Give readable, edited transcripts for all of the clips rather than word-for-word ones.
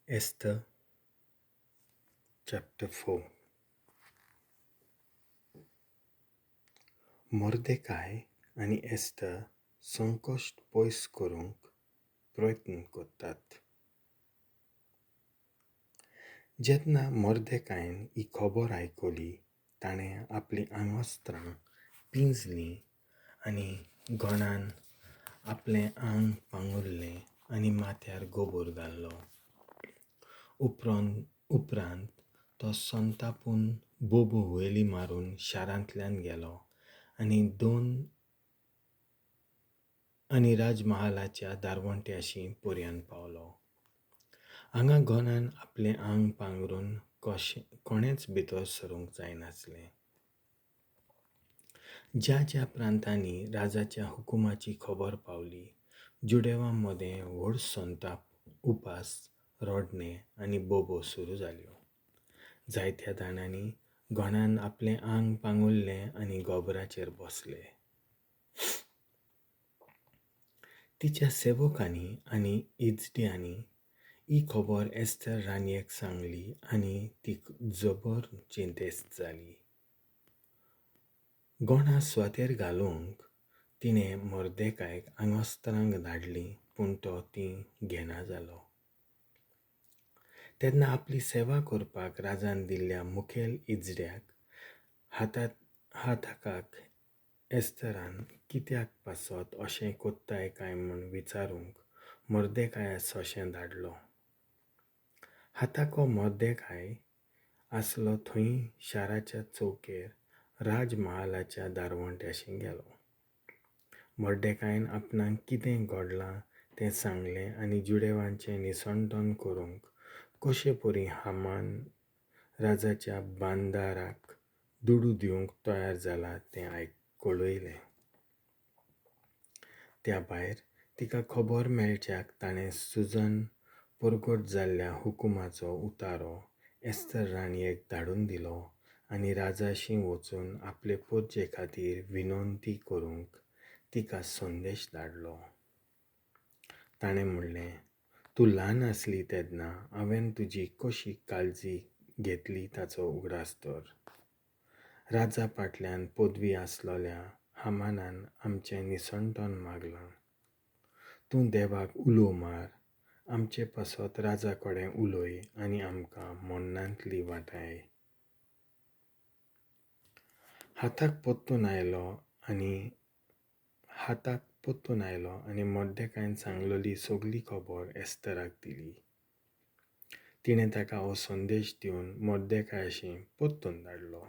Esther chapter 4. Mordecai आनी एस्तर संकश्ट पयस करूंक प्रयत्न करतात. जेन्ना मोर्देकायन ही खबर आयकली, ताणें आपलीं आंगवस्त्रां पिंजलीं आनी घोणान आपलें आंग पांगुरलें आनी माथ्यार गोबोर घालो. उपरांत तो संतापून बोबो हुयेली मारून शारांतल्यान गेलो आनी राजमहालाच्या दारवंट्याशी पर्यान पावलो. हांगा घोणान आपलें आंग पांगरून कोणेंच भितर सरूंक जायनासलें. ज्या ज्या प्रांतांनी राजाच्या हुकुमाची खबर पावली, जुदेवां मदें व्हड संताप, उपास, रडणें आनी बोबो सुरू जाल्यो. जायत्या जाणांनी घोणान आपलें आंग पांगुरलें आनी गोबराचेर बसले. तिच्या सेवकांनी आनी इजड्यांनी ही खबर एस्तर राणयेक सांगली आनी ती जबर चिंतेस्त जाली. गोणा सुवातेर घालूंक तिणें मोर्देकायक आंगवस्त्रांक धाडलीं, पूण तो तीं घेना जालो. तेन्ना आपली सेवा करपाक राजान दिल्ल्या मुखेल इजड्याक हाताकाक एस्तरान कित्याक पासत अशें कोत्ताय काय म्हूण विचारूंक मोर्देकाया सोशें धाडलो. हाताको मोर्देकाय आसलो थंय शाराच्या चौकेर राजमहालाच्या दारवंट्याशी गेलो. मोर्देकायन आपणाक कितें घडलां तें सांगलें आनी जुदेवांचें निसंटन करूंक कशे परी हामान राजाच्या बांदाराक दुडू दिवंक तयार जाला तें कळयलें. त्या भायर तिका खबर मेळच्याक ताणें सुजन परगट जाल्ल्या हुकुमाचो उतारो एस्तर राणयेक धाडून दिलो आनी राजाशी वचून आपले पोरजे खातीर विनंती करूंक तिका संदेश धाडलो. ताणें म्हणलें, तूं ल्हान आसली तेन्ना हांवें तुजी कशी काळजी घेतली ताचो उगडास धर. राजा फाटल्यान पदवी आसलेल्या हामानान आमचें निसंटन मागलां. तूं देवाक उलो मार, आमचे पासत राजा कडेन उलय आनी आमकां मरणांतली वाटाय. हाताक परतून आयलो आनी मोर्देकायन सांगलेली सगली खबर एस्तराक दिली. तिणें ताका हो संदेश दिवन मोर्देकायाशी परतून धाडलो.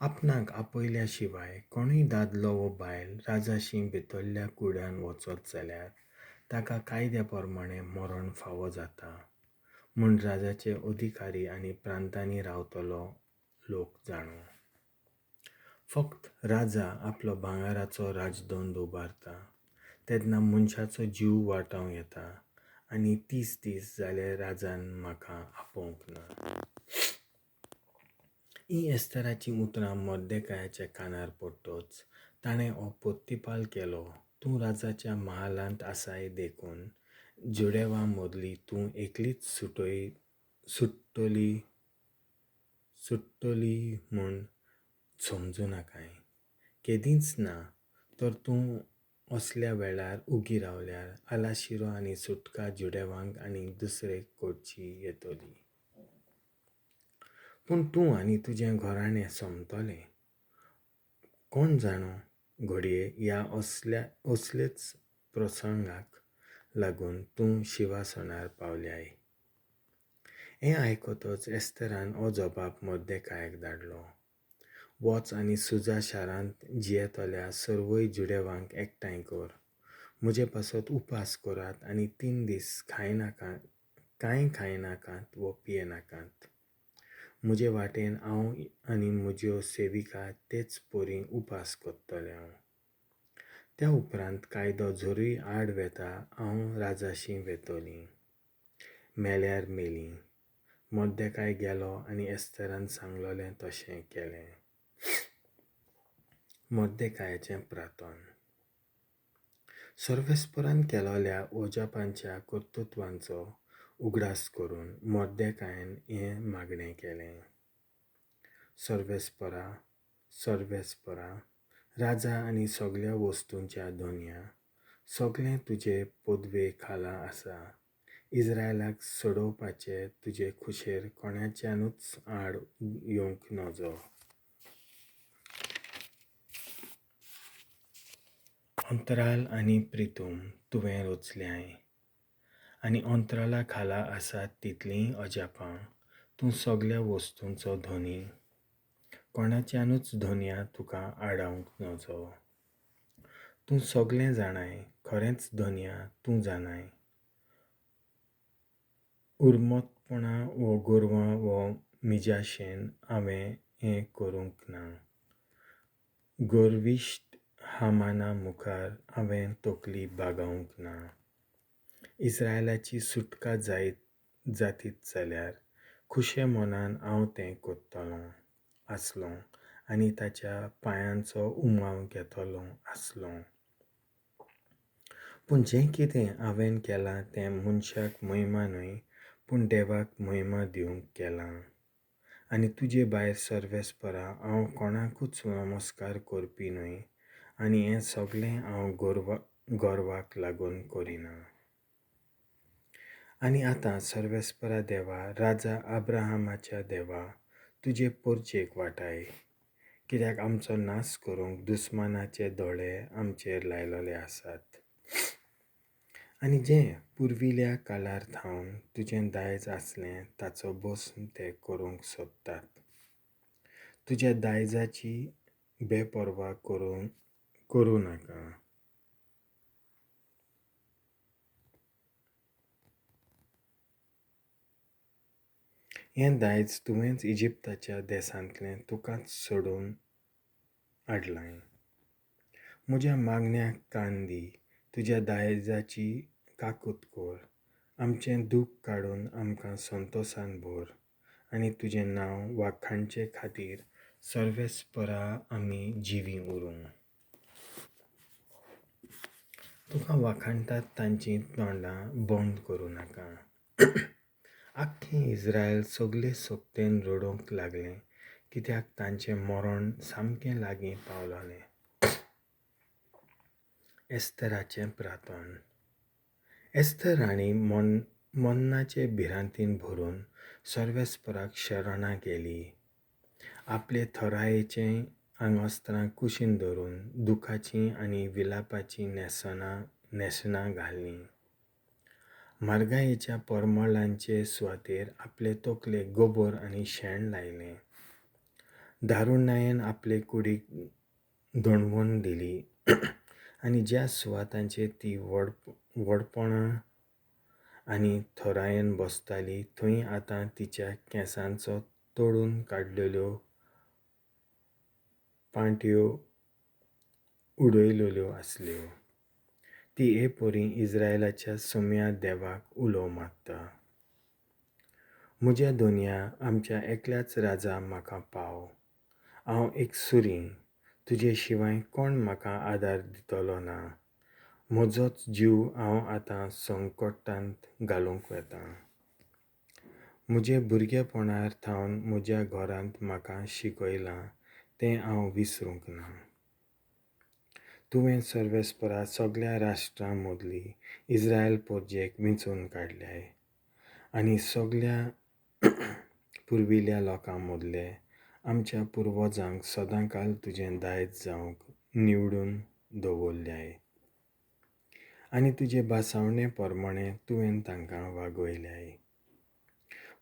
आपणाक आपयल्या शिवाय कोणूय दादलो वो बायल राजाशी भितरल्या कुड्यान वचत जाल्यार ताका कायद्या प्रमाणें मरण फावो जाता म्हूण राजाचे अधिकारी आनी प्रांतांनी रावतलो लोक जाणो. फक्त राजा आपलो भांगराचो राजदंड उबारता तेन्ना मनशाचो जीव वाटावं येता आनी 30 दीस जाले राजान म्हाका आपोवंक ना. हीं एस्तराचीं उतरां मोर्देकायाच्या कानार पडटच ताणें हो प्रतिपाल केलो, तूं राजाच्या महालांत आसाय देखून जुदेवां मदली तूं एकलीच सुट्टली म्हूण समजूं नाकाय. केदींच ना तर तूं असल्या वेळार उगी रावल्यार आलाशिरो आनी सुटका जुदेवांक आनी दुसरे कडची येतली. पूण तूं आनी तुजें घराणें सोंपतलें. कोण जाणो, घडये ह्या असलेच प्रसंगाक लागून तूं शिंवासनार पावल्याय. हें आयकतच एस्तरान हो जबाब मोर्देकायाक धाडलो, वच आनी सुजा शारांत जियेतल्या सर्वय जुदेवांक एकठांय कर. म्हजे पासत उपास करात आनी 3 दीस कांय खायनाकात वो पियेनाकात. म्हजे वाटेन हांव आनी म्हज्यो सेविका तेच परी उपास करतलें हांव. त्या उपरांत कायदो जरूय आड वेता हांव राजाशी वेतली. मेल्यार मेली. मोर्देकाय गेलो आनी एस्तरान सांगलेलें तशें केलें. मोर्देकायाचें प्रार्थन. सर्वेस्परान केलोल्या अजापांच्या कर्तृत्वांचो उगडास करून मोर्देकायन हें मागणें केलें. सर्वेस्परा, सर्वेस्परा, राजा आनी सगल्या वस्तूंच्या धनया, सगळें तुजे पदवे खाला आसा. इस्रायलाक सोडोवपाचे तुजे खुशेर कोणाच्यानूच आड येवंक नजो. अंतराल आनी प्रितूम तुवें रचल्याय आनी अंतराला खाला आसात तितलीं अजापां. तूं सगल्या वस्तूंचो धनी, कोणाच्यानूच धनया तुका आडावंक नजो. तूं सगळें जाणाय, खरेंच धनया तूं जाणाय. उर्मतपणां वो गोरवां वो मिजाशेन हांवें हें करूंक ना. गर्विश्ट हामाना मुखार हांवें तकली बागावंक ना. इस्रायलाची सुटका जातीत जाल्यार खुशे मनान हांव तें करतलों आसलों आनी ताच्या पांयांचो उमाव घेतलों आसलों. पूण जें कितें हांवें केलां तें मनशाक महिमा न्हय, पूण देवाक महिमा दिवंक केलां. आनी तुजे भायर सर्वेस्परा हांव कोणाकूच नमस्कार करपी न्हय, आनी हें सगळें हांव गर्वाक लागून करिना. आनी आतां सर्वेस्परा देवा, राजा अब्राहमाच्या देवा, तुजे पोरचेक वाटाय, कित्याक आमचो नाश करूंक दुस्मानाचे दोळे आमचेर लायलोले आसात. आनी जें पुर्विल्या काळार थावन तुजें दायज आसलें ताचो भस्म ते करूंक सोदतात. तुज्या दायजाची बेपर्वा करूं नाका. हें दायज तुवेंच इजिप्ताच्या देशांतलें तुकाच सोडून हाडलां. म्हज्या मागण्याक कान दी, तुज्या दायजाची काकूत कर, आमचें दूख काडून आमकां संतोसान भर, आनी तुजें नांव वाखाणचे खातीर सर्वेस्परा आमी जिवीं उरूं. तुका वाखाणटात तांचीं तोंडां बंद करूं नाका. आख्खें इस्रायल सगळे सोकतेन रडूंक लागलें, कित्याक तांचें मरण सामकें लागीं पावलोलें. एस्तराचें प्रार्थन. एस्तर राणी मन्नाचे भिरांतीन भरून सर्वेस्पराक शरणां गेली. आपले थरायेचें आंगवस्त्रां कुशीन धरून दुखाचीं आनी विलापाचीं न्हेसणां घालीं. म्हारगायेच्या परमळांचे सुवातेर आपले तकलेक गोबोर आनी शेण लायलें. दारुणायेन आपले कुडीक दणवण दिली आनी ज्या सुवातांचेर ती व्हडपणां आनी थोरायेन बसताली थंय आतां तिच्या केंसांचो तोडून काडलेल्यो पांट्यो उडयलेल्यो आसल्यो. ती हे परी इस्रायलाच्या सोम्या देवाक उलो मारता. म्हज्या दोनया, आमच्या एकल्याच राजा म्हाका पाव. हांव एक सुरी, तुजे शिवाय कोण म्हाका आदार दितलो ना. म्हजोच जीव हांव आतां संकटांत घालूंक वता. म्हजे भुरगेपणार थावन म्हज्या घरांत म्हाका शिकयलां तें हांव विसरूंक ना. तुवें सर्वेस्परा सगळ्या राष्ट्रां मदली इस्रायल पोरजेक विंचून काडल्याय आनी सगळ्या पुर्विल्ल्या लोकां मदले आमच्या पुर्वजांक सदांकाल तुजें दायज जावंक निवडून दवरल्याय आनी तुजे भासावणे प्रमाणे तुवें तांकां वागयल्याय.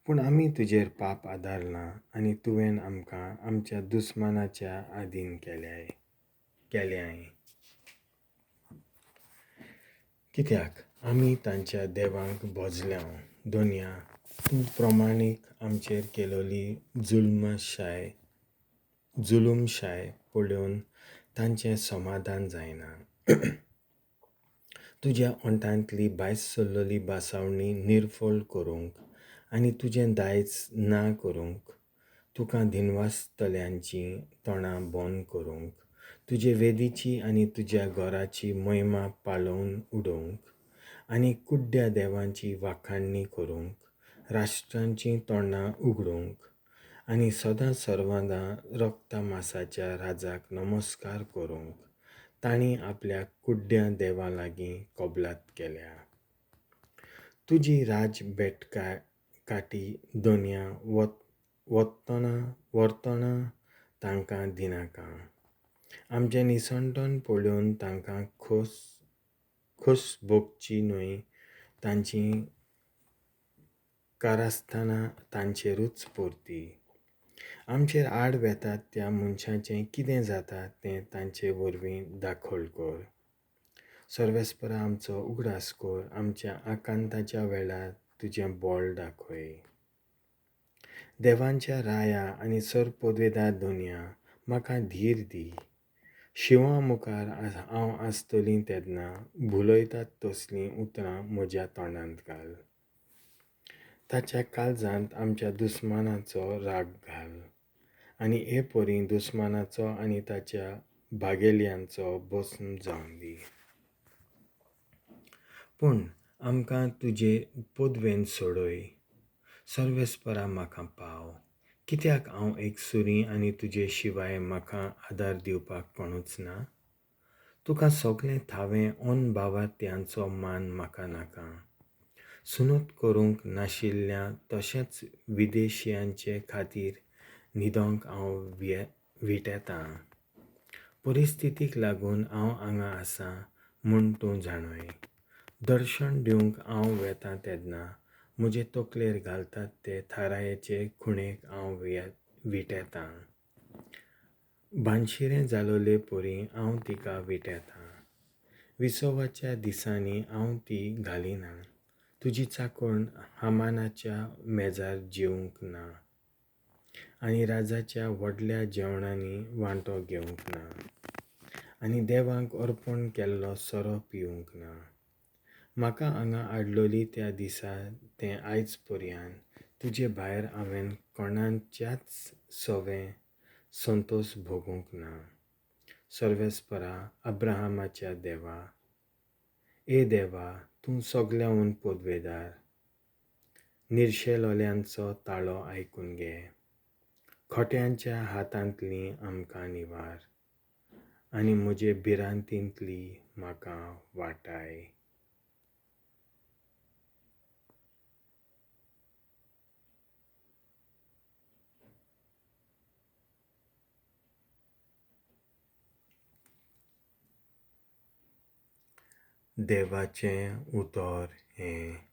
पूण आमी तुजेर पाप आदारलां आनी तुवें आमकां आमच्या दुस्मानाच्या आदीन केल्याय. कित्याक आमी तांच्या देवांक भजल्याव. दोनया, तूं प्रमाणीक आमचेर केलोली जुलूमशाय पळोवन तांचें समाधान जायना. तुज्या ओंठांतली भायस सरलोली भासावणी निर्फळ करूंक आनी तुजें दायज ना करूंक, तुका दिनवासतल्यांचीं तोंडां बंद करूंक तुजे वेदीची आनी तुज्या घराची महिमा पालोवन उडोवंक आनी कुड्ड्या देवांची वाखाणणी करूंक राष्ट्रांचीं तोंडां उगडूंक आनी सदां सर्वांदां रक्ता मासाच्या राजाक नमस्कार करूंक तांणी आपल्या कुड्ड्या देवां लागीं कबलात केल्या. तुजी राज बेटका काटी दोनया वतना व्हरतना तांकां दिनाका. आमचें निसंटन पळोवन तांकां खोस खोस भोगची न्हय, तांची कारस्थानां तांचेरूच परती. आमचेर आड वेतात त्या मनशाचें कितें जाता तें तांचे वरवीं दाखल कर. सर्वेस्परा आमचो उगडास कर, आमच्या आकांताच्या वेळार तुजें बळ दाखय. देवांच्या राया आनी सर पदवेदार दोनया, म्हाका धीर दी. शिंवा मुखार हांव आसतलीं तेन्ना भुलयतात तसलीं उतरां म्हज्या तोंडांत घाल. ताच्या काळजांत आमच्या दुस्मानाचो राग घाल आनी हे परी दुस्मानाचो आनी ताच्या भागेल्यांचो भस्म जावन दी. पूण आमकां तुजे पदवेन सोडय. सर्वेस्परा म्हाका पाव, कित्याक हांव एक सुरी आनी तुजे शिवाय म्हाका आदार दिवपाक कोणूच ना. तुका सगळें थावें अनभावार्थ्यांचो मान म्हाका नाका. सुनत करूंक नाशिल्ल्या तशेंच विदेशियांचे खातीर न्हिदोंक हांव विटेतां. परिस्थितीक लागून हांव हांगा आसा म्हूण तूं जाणय. दर्शन दिवंक हांव वेतां तेन्ना म्हजे तकलेर घालतात ते थारायेचे खुणेक हांव विटेतां. बानशिरें जालोले परी हांव तिका विटेतां. विसवाच्या दिसांनी हांव ती घालिना. तुजी चाकोण हामानाच्या मेजार जेवंक ना आनी राजाच्या व्हडल्या जेवणांनी वांटो घेवंक ना आनी देवांक अर्पण केल्लो सोरो पिवंक ना. म्हाका हांगा हाडलोली त्या दिसा तें आयज पर्यान तुजे भायर हांवें कोणाच्याच सवें संतोश भोगूंक ना. सर्वेस्परा अब्राहमाच्या देवा, ए देवा, तूं सगळ्याहून पदवेदार. निर्शेलोल्यांचो ताळो आयकून घे. खोट्यांच्या हातांतली आमकां निवार आनी म्हजे भिरांतींतली म्हाका वाटाय. देवाचें उतर हें.